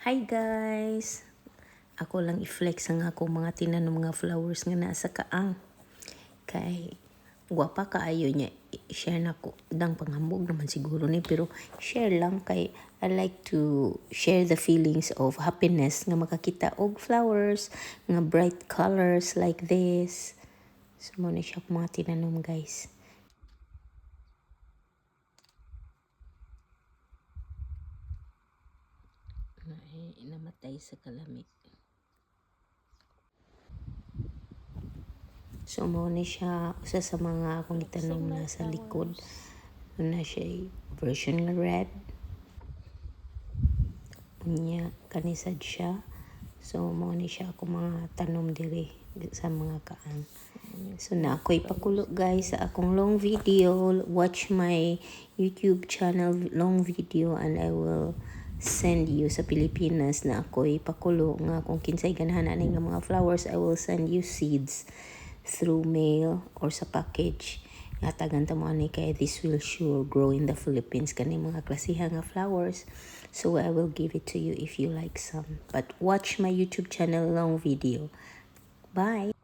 Hi guys! Ako lang i-flex ang akong mga tinanom nga flowers nga naa sa kaang. Kay gwapa kaayo niya, i-share nako. Dang panghambog naman siguro ni, pero share lang kay I like to share the feelings of happiness nga makakita og flowers nga bright colors like this. So mao na siya akong mga tinanom, guys. Ay, namatay sa kalami. So mao ni siya usa sa mga akong gitanom na sa likod. Na siya version nga red. Unya kani sad siya. So mao ni siya akong mga tanom diri sa mga kaang. So na ako'y pakulo, guys, sa akong long video. Watch my YouTube channel long video and I will send you sa Pilipinas na ako'y pakulo nga kung kinsay ganahan ani nga mga flowers, I will send you seeds through mail or sa package. Hatagan ta mo ani kay this will sure grow in the Philippines kani mga klasiha nga flowers. So I will give it to you if you like some. But watch my YouTube channel long video. Bye!